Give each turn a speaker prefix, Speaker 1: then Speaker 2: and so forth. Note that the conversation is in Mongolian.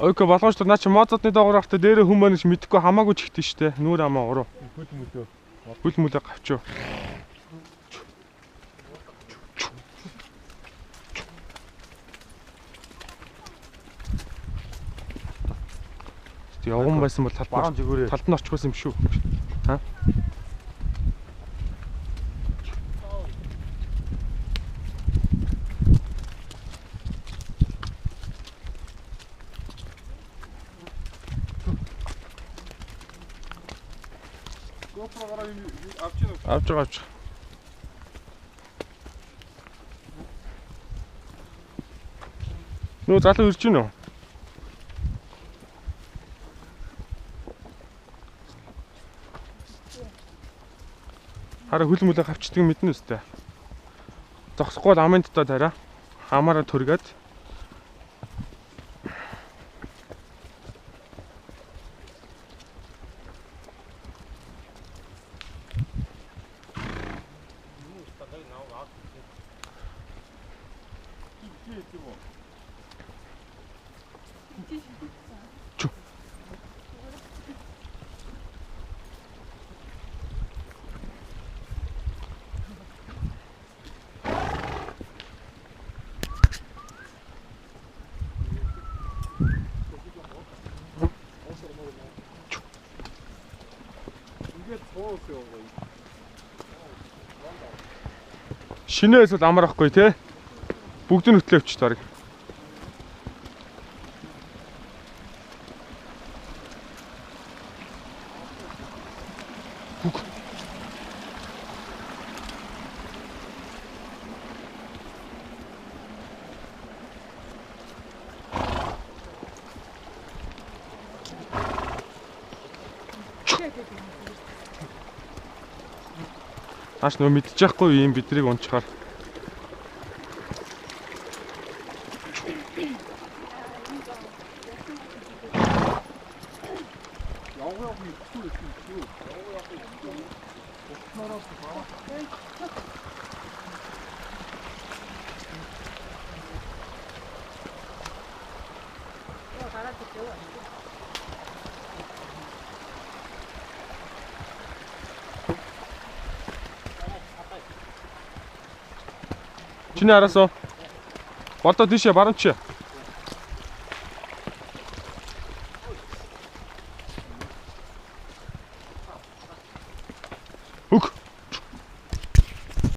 Speaker 1: Окей, болгоомжтой наа чи моцотны доогоор байхдаа дээрээ хүн байна гэж мэдэхгүй хамаагүй ч ихтэй штэ. Нүүр амаа уруу.
Speaker 2: Хөл мөлөө.
Speaker 1: Хөл мүлээ гавчуу. Явган байсан бол талд
Speaker 2: Баруун зүгээрээ.
Speaker 1: талд нь очихсан юм шүү. Ха?
Speaker 2: GoPro-гоор юм авч яах вэ?
Speaker 1: Авч байгаа авч. Нөө залуу ирж гин үү? Хараа хөл мүлээ гавчдаг мэднэ үстэй. Зогсохгүй бол амын дотоо тарай. Хамаараа төргээд
Speaker 2: Ингээд цуус яваа.
Speaker 1: шинэ эсвэл амар ахгүй те. Бүгд нь хөтлөө өвч тарыг. Бүг. Нааш нөө мэдчихгүй юм бидрийг унчаар.
Speaker 2: Явган явах мэдхгүй байсан юм шүү. Явган явах мэдхгүй. Утнараа баа.
Speaker 3: Гараад ирж яваа.
Speaker 1: Чиний араас уу? Болдоо тийшээ баруун чишээ. Хөг.